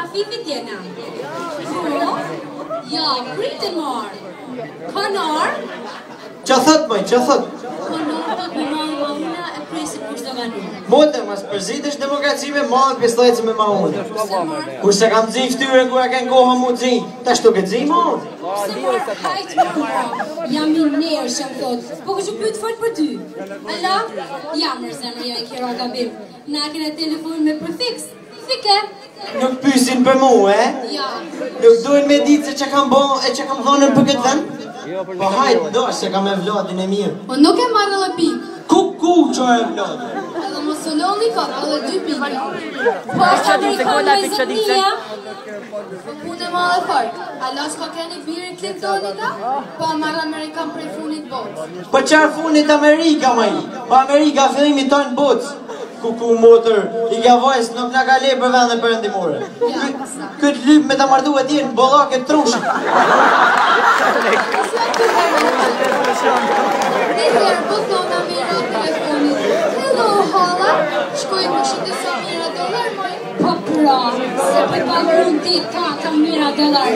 Afifit jena. Po? Ja, pritën marë. Kanë ardhë? Qa thot moj, qa thot? Kanë ardhë me mallë mauna e presin për s'doganu. Mote, mas përzit është demokraci me mallë pisleci me mauna. Pse marë? Kurse kam zi ftyrën kur e kanë koha mu zi, tash nuk e zi mo. Pse marë? Hajt më po. Jam i nërshëm, thot. Po kështu pyet fol për ty. Alo? Ja, mër zemër, ja i kjera gabim. Na kena telefon me prefiks. Fike. Nuk pysin për mu, e? Ja. Nuk dojnë me ditë se që kam bo e që kam dhonën për këtë vend? Po hajt, do, se kam e vladin e mirë. Po nuk e marrë edhe pikë. Ku, ku, që e vladin? Edhe mos u loni kot, edhe dy pikë. Po është amerikan me zotnia. Po punë e madhe fort. Ala s'ka keni biri Clintonit a? Po a marrë Amerikan prej funit botës. Po qarë funit Amerika, maj? Po Amerika fillimi tonë botës. Ku ku motër, i ka vajzë nuk na ka le për vendin perëndimore. Ja, pasa. Këtë lyp me ta martu atje në bollake trushit. Një herë po thona mira telefonit. Hello, halla. Shkoj në shëtë sa mira dollar, moj. Po pra, se për pagrun ti ta ka mira dollar.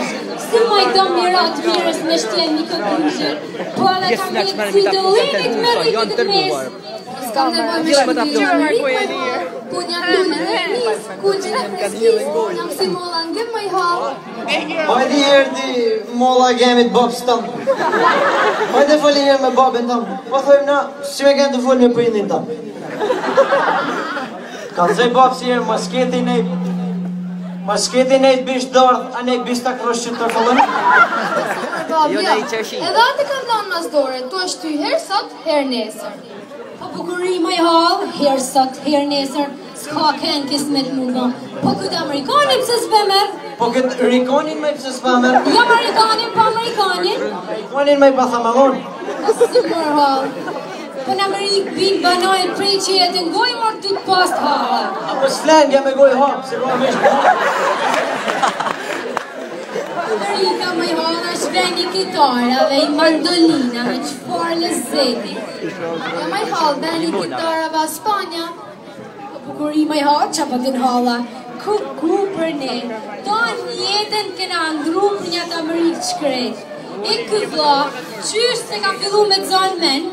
Si maj do mira të mirës me shtjen një këbruzhër. Po edhe ka mjetë si dollinit me rritit të mes. S'kam nevojë me shku në Amerikë, moj hall. Po jam lulen e rinis, kunxhin e freskis, jam si molla ngem moj hall. Hajde herë ti molla gemit babës tëm. Hajde foli herë me babën tëm. Po thojmë na, si me kënë të fol me prindin tëm. Ka zë babë si herë, mos keti nej Mos keti nej bish dardh, a nej bish ta krosh që të fëllën. Bab, Jo, jo. ne i qeshi. Edhe atë kam lanë mas dore, tu është ty herë sot, herë nesër. Po bukuri moj hall, herë sot, herë nesër, s'ka ken kismet mu bo. Po këtë amerikanin pse s'pe merr? Po këtë rikonin me pse s'pa merr? Jo amerikanin, po amerikanin. Rikonin me i pa thamallon. Po si mor hall. Po në Amerikë bin banojnë prej që jetë në gojë mor ty të past halla. Apo s'flen nga me gojë hap, se ka vesh hap. Amerika moj hall është veni kitarave, i mandolinave, çfarë lezeti. Ja moj hall, veni kitarave Spanja. Po bukuri moj hall, qa po din halla? Ku ku për ne? Tonë jetën kena ndru për një të Amerikë shkret. E ky vlla, qysh se ka fillu me të zonë men,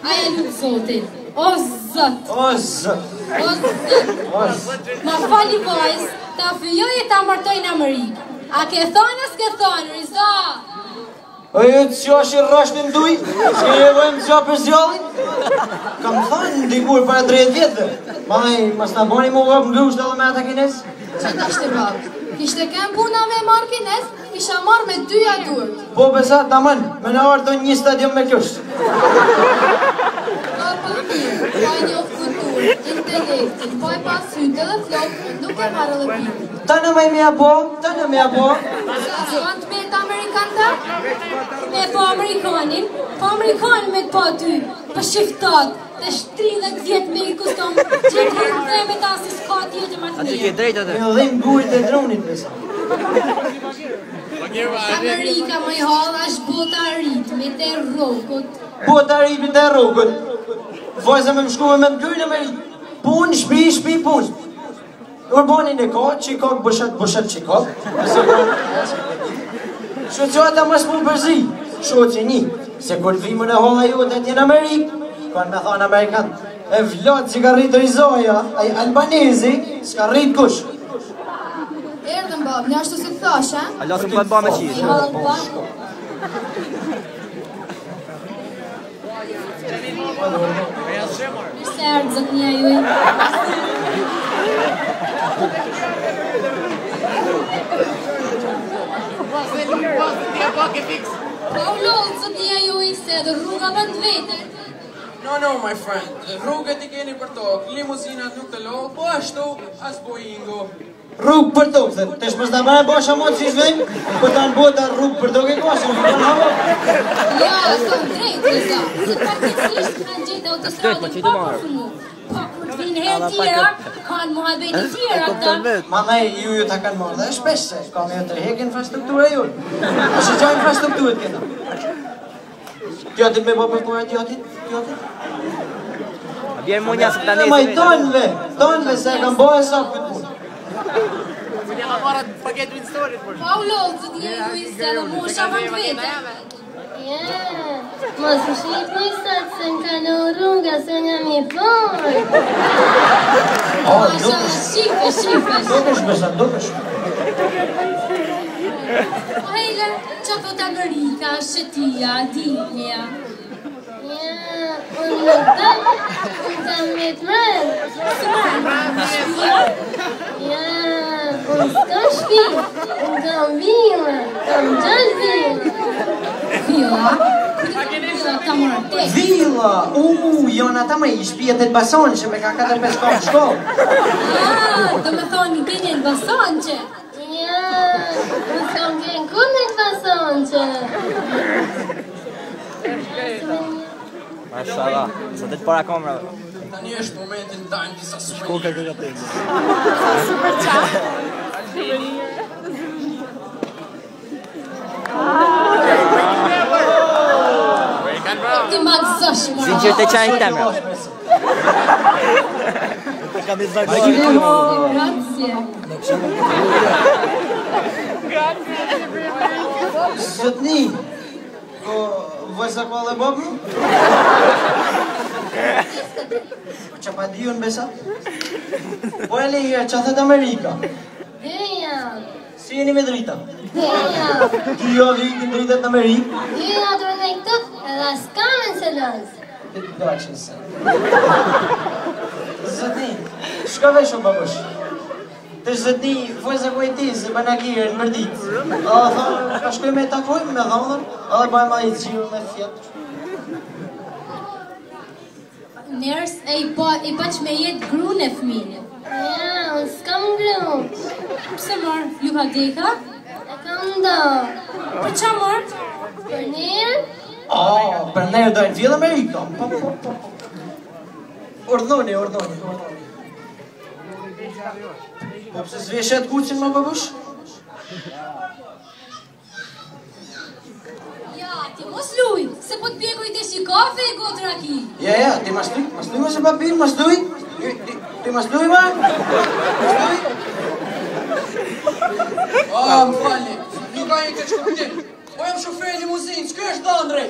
a ja lutë zotin. O zot, O zot, o zot. o zot. Ma fali vajzë, ta fijoj e ta martoj në Amerikë. A ke thonë, a s'ke thonë, Riza? O ju të qashë i rrasht në duj, s'ke je vëjmë të për zjallin? Kam thënë dikur para 30 vjetëve. Maj, mos na bani mu vap ngusht edhe me ata kinez? Që ta shte bab? Kishte ken puna me marrë kinez, kisha marrë me dyja durt. Po besa, tamam, me në ardhë një stadium me klush. Pa pa mirë, pa njoh kulturë, intelektin, pa e pa sytë edhe flokë, nuk e marrë edhe pikë. Ta në me mja po, ta në mja po. Sa s'kan të meta amerikan ta? Me po amerikanin, po amerikanin me të po ty, po shqiptat, të 30 vjet me i kustom, që të dhe me ta se s'ka tjetër më të Aty ke mirë. drejt atë. Me dhim gujt e drunit, besa. Amerika moj hall është bota e ritmit e rrokut. Bota e ritmit e rrugët. Vajza me më shku me me të në Amerikë. Punë, shpi, shpi, punë. Urbanin e ka, Chicago, bëshat, bëshat Chicago. Shoqata mos mu përzi, shoqe një, se kur të vimën e holla jote atje në Amerikë, kanë me thonë Amerikan, e vlot që ka rritë Rizoja, ai albanezi, s'ka rritë kush. Erdhëm bab, një ashtu si të thash, e? Ala s'm bën ba me qirë. I hall pa. Mirë se erdhë zotnia juaj. Pa u lodh zotnia juaj se edhe rruga vend vete. No, no, my friend. Rrugët i keni për tokë, limuzinat nuk të lodh, po ashtu as Boeingu. Rrugë për tokë, se tesh mos na bënë bosha mot si shvejmë, po ta në bota rrugë për tokë e ka, se nuk bën hava. Ja, thon drejt, Riza, se fatkeqësisht kanë gjetë autostradën pa përfunu. Po kur të vinë herë tjera, kanë muhabete tjera këta. Ma me ju ju ta kanë marrë dhe shpesh se ka me ju tërhek infrastruktura ju. A se qa infrastrukturët kena? Tjatit me bo për kura tjatit? Tjatit? A bjen monja se Dhe planeti. maj tonëve, tonëve se e kam bo e sa këtë punë. Pa u lodhë të një egoiste dhe mosha vënd vete. Ja, mos më shihni sot se më kalu rruga se unë jam i fortë. Oh, Masha, dukesh, shife, shife. dukesh, besa, dukesh. Po hejle, që thot Amerika, Shqetia, Dinja. Ja, unë nuk dëm, unë kam me të mrën. Shpia? Ja, unë s'kam shpi, unë kam villa, kam gjashtë villa. Villa? Ku të kam villa ta morë tek? Villa, u, janë ata më i shpijet e Elbasan që me ka 4-5 kohë në shkollë. Ah, do me thonë, i keni Elbasan që. Ja, unë s'kam qenë kur në Elbasan që. Mashallah, sa të para kamerave. Tani është momenti të ndajmë disa Ku suvenire. ka kërka të Super qa. Ti ma gëzosh, mora. Zinxhir të qajnë temra. Grazie. Zotni, po vajza ka dhe babë? Po që pa di unë besa? Po e leje, që thët Amerika? Dyja, Si jeni me drita? dyja, Dy javë ikin dritat në Amerikë? dyja do në këtu edhe s'kam në xheloz. Të daçin se. Zotni, shka veshëm babush? Të zotni, vajza ku e ti, se bëna kirë në mërdit. Edhe thonë, ka shkoj me takojmë me dhëndër, edhe bëjmë ai xhiro me fjetë. Njerës e i pa, i pa që me jetë grun e fëmijën. Ja, unë s'kam gru, Pse mor, ju ka deka? e kam do. Për qa mor? Për njerë, Oh, për nërë dojnë vjellë Amerika. Po, po, po, po. Urdhoni, urdhoni, urdhoni. Po pse s'veshet kuqin më babush? Ja, ti mos luj, se po të pjekoj të shi kafe e gotë raki. Ja, ja, ti mas luj, mas luj mos e papir, mas luj. Ti, ti, ti mas luj ma? Mas luj? Ah, më falni, nuk ka një keq kuptim. Po jam shofer limuzinë, s'ky është dhëndri.